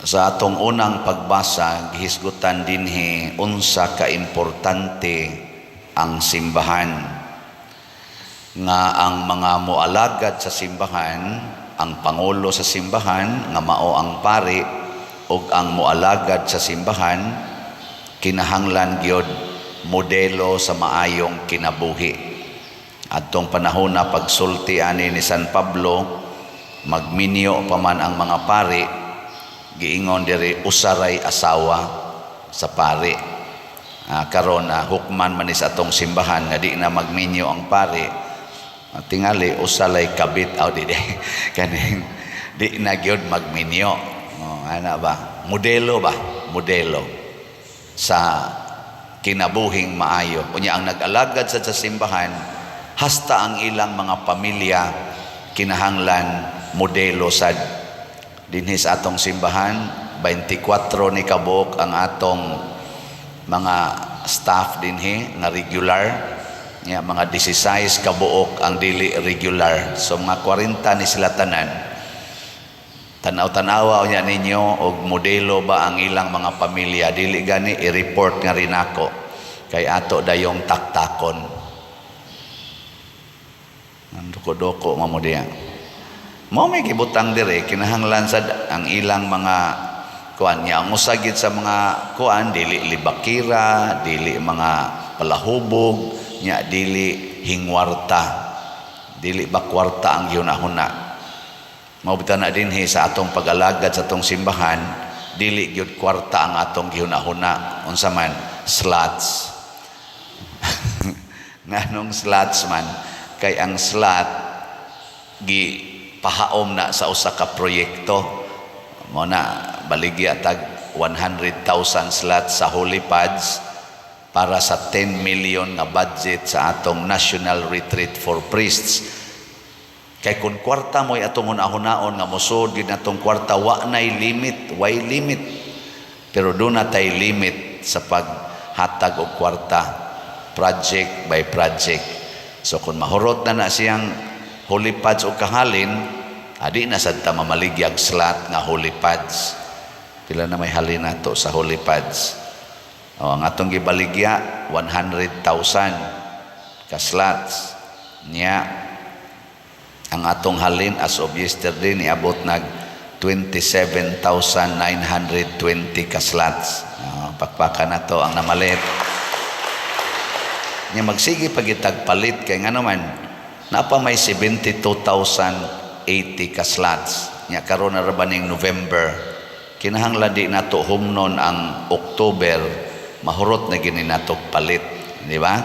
Sa atong unang pagbasa, gihisgutan dinhi unsa ka importante ang simbahan. Nga ang mga moalagad sa simbahan, ang pangulo sa simbahan nga mao ang pari ug ang moalagad sa simbahan kinahanglan gyud modelo sa maayong kinabuhi. Adtong panahon na pagsulti ani ni San Pablo, magminyo pa man ang mga pari, giingon diri usaray asawa sa pari. Karon na hukman man ni sa atong simbahan nga di na magminyo ang pari. Tingali usalay kabit aw di di kaning di na gyud magminyo. Oh, ana ba? Modelo ba? Modelo sa kinabuhing maayo. Unya ang nag-alagad sa simbahan, hasta ang ilang mga pamilya kinahanglan modelo sad. Dinhi sa atong simbahan, 24 ni kabuok ang atong mga staff dinhi nga regular. Nya mga 16 kabuok ang dili regular. So mga 40 ni sila tanan. Tanaw-tanawa unya ninyo og modelo ba ang ilang mga pamilya. Dili gani, i-report nga rin ako kay ato dayong taktakon. Ang doko-doko mo diya. Mo may gibutang dire, kinahanglan sad ang ilang mga kuan niya. Ang usa gid sa mga kuan, dili libakira, dili mga palahubog, nya dili hingwarta. Dili ba kwarta ang gihuna-huna. Mao bitaw na dinhi sa atong pag-alagad sa atong simbahan, dili gyud kwarta ang atong gihuna-huna. Unsa man? Slots. Nganong slots man? Kay ang slot gi pahaom na sa usa ka proyekto. Mo na baligya tag 100,000 slots sa Holy Pads para sa 10 million nga budget sa atong National Retreat for Priests. Kay kung kwarta mo'y atong hunahunahon nga mosud gid natong kwarta, wa nay limit, way limit. Pero duna tay limit sa paghatag og kwarta, project by project. So kung mahurot na na siyang Holy Pads o kahalin, adi na sad ta mamaligyag slot nga Holy Pads. Pila na may halin nato sa Holy Pads? O, ang atong gibaligya 100,000 ka slots. Nya ang atong halin as of yesterday niabot nag 27,920 ka slots. Pakpakan nato ang namalit. Nya magsige pagitag palit kay ngano man napa may 72,080 ka slots. Nya karon na ra ba ning November, kinahanglan di nato humnon ang October, mahurot na gini nato palit, di ba?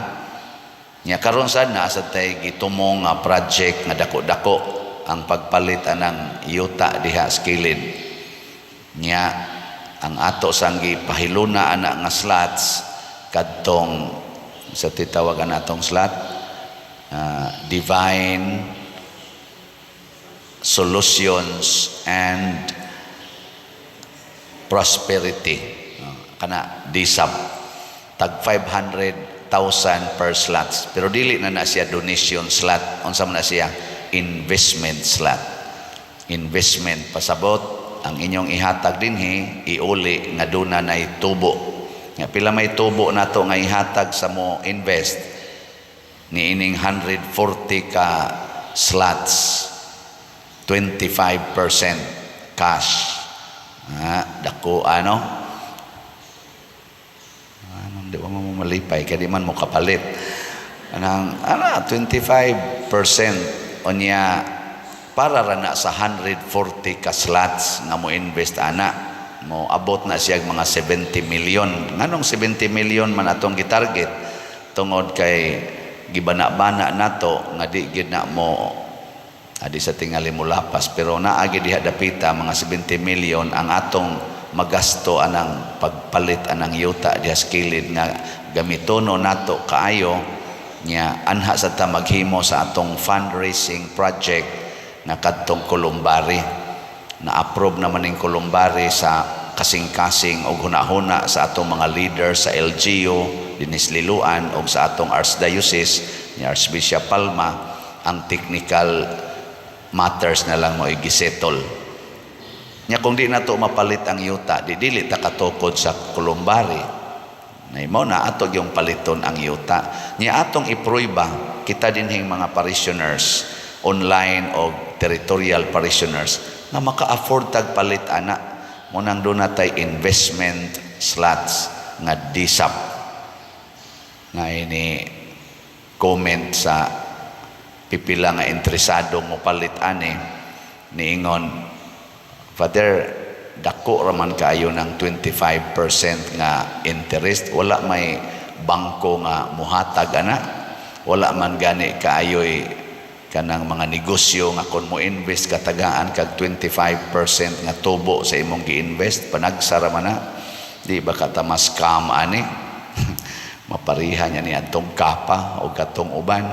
Nya karon sad naa sad tay gitumong nga project nga dako-dako ang pagpalit anang yuta diha sa kilid. Nya ang ato sang gipahiluna ana nga slots kadtong sa titawagan natong slot, Divine Solutions and Prosperity. Kana DSAP, tag 500,000 per slots, pero dili na na siya donation slot. Unsa man na siya? Investment slot. Investment, pasabot ang inyong ihatag dinhi, iuli nga duna nay tubo. Nga pila may tubo nato nga ihatag sa mo invest ni ining 140 ka slots? 25% cash. Dako ano? Ano, di ba mo malipay kay di man mo kapalit. Anang ana 25% unya para ra na sa 140 ka slots nga mo invest ana, mo abot na siya mga 70 million. Nganong 70 million man atong gitarget? Tungod kay gibana-bana nato nga di gid na mo adi sa tingali mo lapas, pero naa gid diha dapita mga 70 million ang atong magasto anang pagpalit anang yuta diha sa kilid nga gamitono nato kaayo. Nya anha sa ta maghimo sa atong fundraising project nga kadtong Columbari. Na-approve naman ning Columbari sa kasing-kasing og hunahuna sa atong mga leader sa LGU dinhi Liloan og sa atong Archdiocese ni Archbishop Palma. Ang technical matters na lang mo gisettle. Nya kung di nato mapalit ang yuta, di dili ta katukod sa columbary. Na mao na ato yung paliton ang yuta. Nya atong ipruiba kita dinhing mga parishioners online o territorial parishioners nga maka-afford tag palit ana. Mao nang duna tay investment slots nga DSAP nga ini comment sa pipila nga interesado mo palit ani, niingon, "Father, dako raman kaayo ng 25% nga interest. Wala may bangko nga muhatag ana? Wala man gani kaayoy kanang mga negosyo nga kung mo invest katagaan kag 25% nga tubo sa imong gi-invest? Panagsa ra man na. Di ba ka ta ma-scam ani?" Mapariha niya ni atong kapa o katong uban.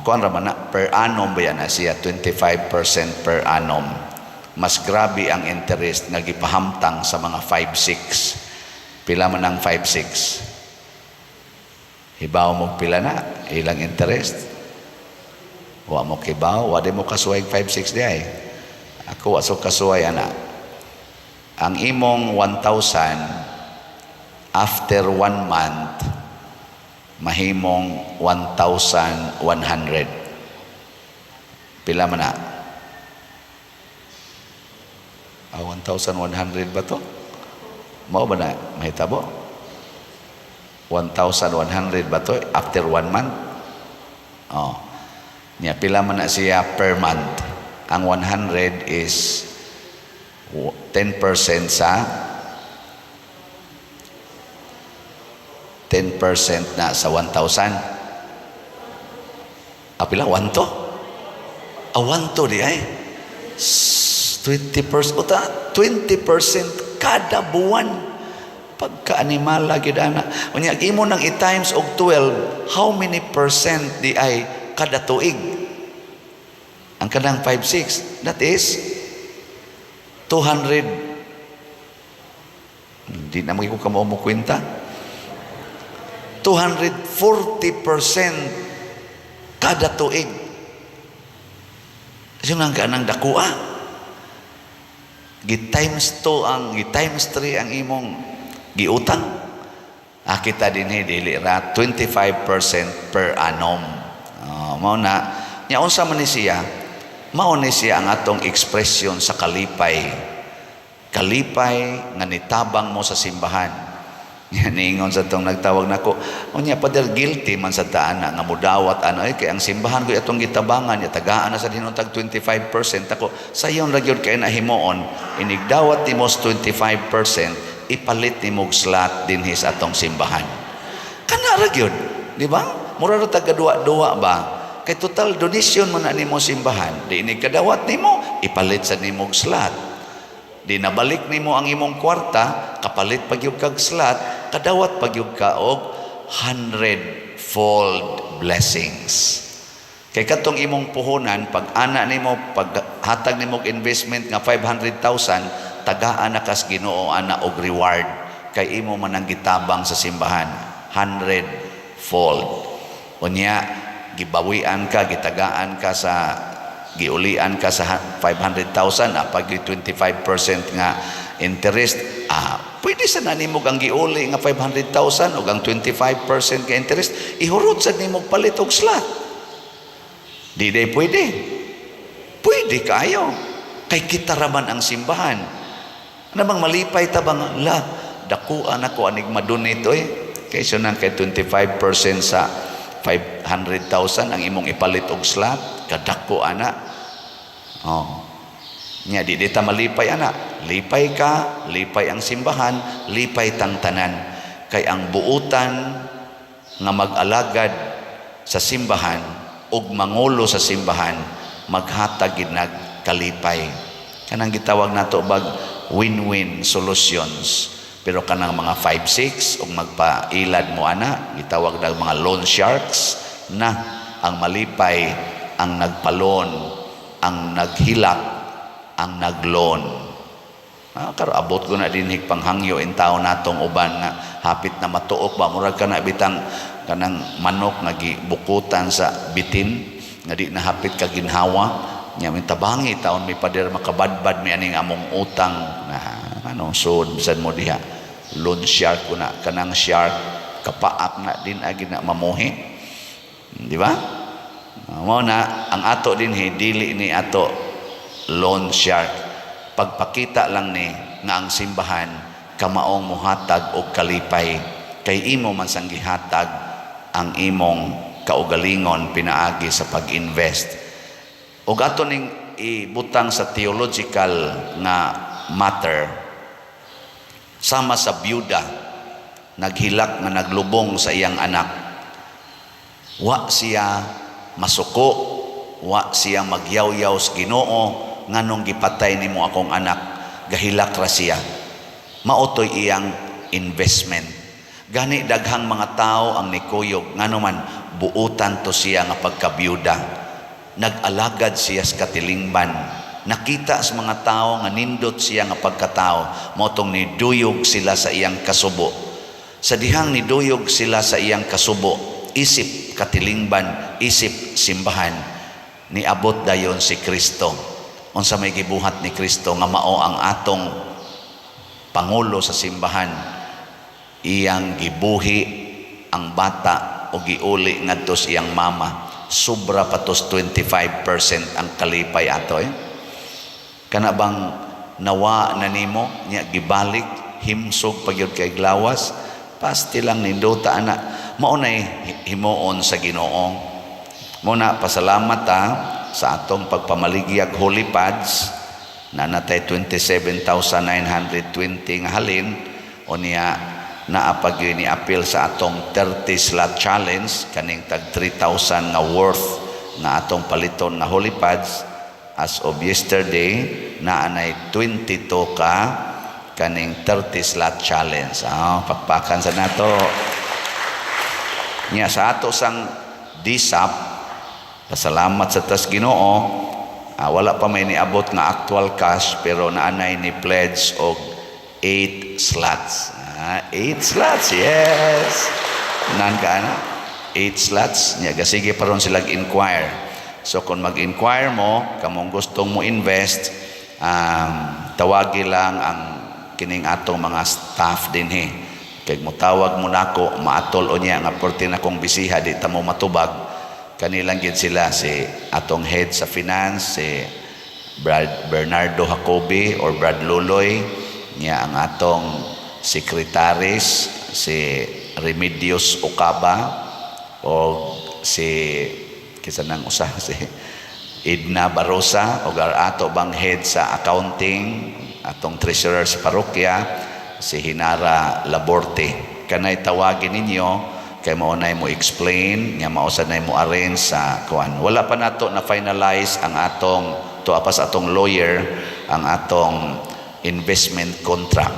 Kuan ra man na, per annum ba yan na siya, 25% per annum. Mas grabe ang interest nga gipahamtang sa mga 5-6. Pila man ang 5-6? Hibaw mo pila na ilang interest? Wa mo kibaw, wa di mo kasuway 5-6 di ay. Ako wa so kasuway ana. Ang imong 1,000, after one month mahimong 1,100. Pila man na? 1,100 ba to? Mao ba na mahitabo? 1,100 ba to after one month? Oh. Nya pila man na siya per month? Ang 100 is 10% sa 10% na sa 1,000. Pila? 1 to? 1 to di ay. 20%. Uta, 20% kada buwan. Pagka-animal lagi ana. Unya, imo nang i-times og 12, how many percent di ay kada tuig? Ang kanang 5-6, that is 200. Hindi na ko kamo mo kwenta. 240% kada tuig. Yun ang kanang dakua. Gi times 2 ang, gi times 3 ang imong giutang. Kita dinhi dili ra 25% per annum. Mao na nya unsa man ni siya? Mao ni siya ang atong ekspresyon sa kalipay. Kalipay nga nitabang mo sa simbahan. Niingon sa tong nagtawag nako, "Unya Father, guilty man sa taan nga mudawat ano eh, kay ang simbahan ko atong gitabangan ya tagaan na sa hinuon 25%." Ako, sayon ra gyud kay nahimuon, inigdawat nimo 25%, ipalit nimo og slot dinhi sa atong simbahan. Kana ra gyud, di ba? Mura ra tag duwa-duwa ba? Kay total donation man na nimo simbahan, di inig kadawat nimo, ipalit sa nimo og slot. Di nabalik nimo ang imong kwarta, kapalit pa gyud kag slot, kadawat pa gyud ka og hundred-fold blessings. Kay katong imong puhunan, pag ana nimo, pag hatag nimo og investment nga 500,000, tagaan na kas Ginoo ana og reward kay imo man ang gitabang sa simbahan, hundred fold. Unya gibawian ka, gitagaan ka sa, giulian ka sa 500,000, pag 25% nga interest, pwede sa na nimo ang giuli nga 500,000 ug ang 25% nga interest, ihurot sa nimo palit og slot. Di day pwede? Pwede kayo kay kita raman ang simbahan. Ano bang malipay ta bang la dakuan ako anig madonate oy, kaysa nang kay 25% sa 500,000 ang imong ipalit og slot, kadako ana. Oh. Nya di ta malipay ana? Lipay ka, lipay ang simbahan, lipay tang tanan. Kay ang buutan nga mag-alagad sa simbahan ug mangulo sa simbahan maghatag gid nag kalipay. Kanang gitawag nato bag win-win solutions. Pero kanang mga 5-6 ug magpailad mo ana, gitawag nag mga loan sharks na ang malipay ang nagpa-loan, ang naghilak, ang nagloan. Karo abot ko na dinhig panghangyo in tao natong uban nga hapit na matuok ba, murag kana bitang kanang manok nga gibukutan sa bitin nga di na hapit ka ginhawa. Nya may tabangi taon mi, pader, makabadbad mi aning among utang na ano. Sud bisan mo diha, loan shark ko na, kanang shark kapaak na din agi na mamuhi, di ba? Mao na ang ato dinhi, dili ni ato loan shark. Pagpakita lang ni nga ang simbahan kamaong muhatag og kalipay kay imo man sang gihatag ang imong kaugalingon pinaagi sa pag-invest. Ug ato ning ibutang sa theological nga matter, sama sa byuda naghilak nga naglubong sa iyang anak, wa siya masuko, wa siya magyawyaw sa Ginoo, "Nganong gipatay nimo akong anak?" Gahilak ra siya. Mao toy iyang investment. Gani daghang mga tao ang nikuyog, ngano man buutan to siya nga pagkabiyuda. Nag-alagad siya sa katilingban. Nakita sa mga tao nga nindot siya nga pagkatao, mao tong niduyog sila sa iyang kasubo. Sa dihang niduyog sila sa iyang kasubo, isip katilingban, isip simbahan, niabot dayon si Kristo. Unsa may gibuhat ni Kristo nga mao ang atong pangulo sa simbahan? Iyang gibuhi ang bata o giuli ngadto sa iyang mama. Sobra pa tos 25% ang kalipay ato eh. Kana bang nawa na nimo nya gibalik, himsog pa gyud kay glawas, pasti lang nindota ana. Mao nay himuon sa Ginoo. Mao na pasalamat ta sa atong pagpamaligyag holy pads na natay 27,920 nga halin. Unya naa pa gyud ni apil sa atong 30 slot challenge, kaning tag 3,000 nga worth nga atong paliton nga holy pads. As of yesterday, naa nay 22 ka kaning 30 slot challenge. Ah, pakpakan sa nato. Nya sa ato sang DSAP, pasalamat sa tas Ginoo, wala pa may niabot nga actual cash, pero naanay ni pledge og 8 slots. 8 slots, yes. Nan ka na? 8 slots. Nya gasige pa ron sila inquire. So kung mag-inquire mo, kamong gustong mo invest, tawagi lang ang kining atong mga staff dinhi. Kay motawag mo nako, maatol unya nga perti na kong bisiha, di ta mo matubag. Kanilang gid sila, si atong head sa finance, si Brad Bernardo Jacobi or Brad Luloy, niya ang atong secretaries, si Remedios Ocaba o si kisa nang usa, si Edna Barosa, o ato bang head sa accounting, atong treasurer sa parokya, si Hinara Laborte. Kanay tawagin ninyo kay mao nay mo explain nga mao sad nay mo arrange sa kuan. Wala pa nato na finalize ang atong tuwa pa sa atong lawyer ang atong investment contract.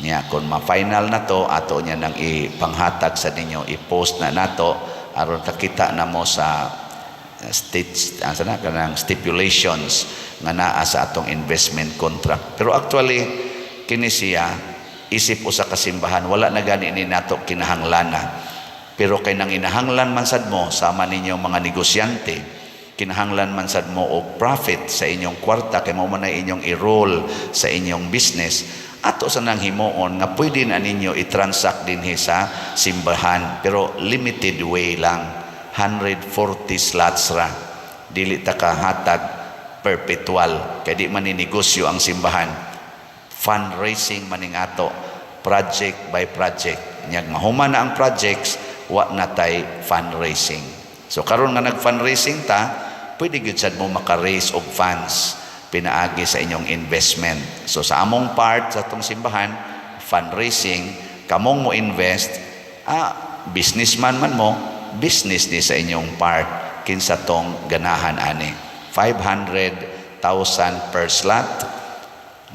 Nya kung ma-final na to, ato niya nang ipanghatag sa ninyo, i-post na nato aron kakita na mo sa state asa na kanang stipulations nga naa sa atong investment contract. Pero actually kini siya isip usa ka simbahan, wala na gani ni nato kinahanglana. Pero kay nang inahanglan man sad mo, sama ninyong mga negosyante, kinahanglan man sad mo og profit sa inyong kwarta kay mao man na inyong i-roll sa inyong business. Ato sa nang himuon nga pwede na ninyo i-transact dinhi sa simbahan, pero limited way lang, 140 slots ra. Dili ta kahatag perpetual kay di man ni negosyo ang simbahan. Fundraising maning ato, project by project. Nyag mahuman na ang projects, wa na tay fundraising. So karon nga nag-fundraising ta, pwede gyud sad mo maka-raise og funds pinaagi sa inyong investment. So sa among part sa atong simbahan, fundraising. Kamong mo invest, businessman man mo, business ni sa inyong part kinsa tong ganahan ani. 500,000 per slot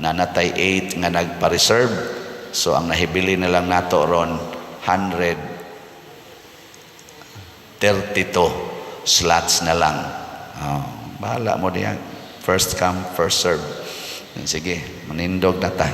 na natay 8 nga nagpa-reserve. So ang nahibili na lang nato ron, 132 slots na lang. Oh, bahala mo diyan. First come, first serve. Sige, manindog na ta.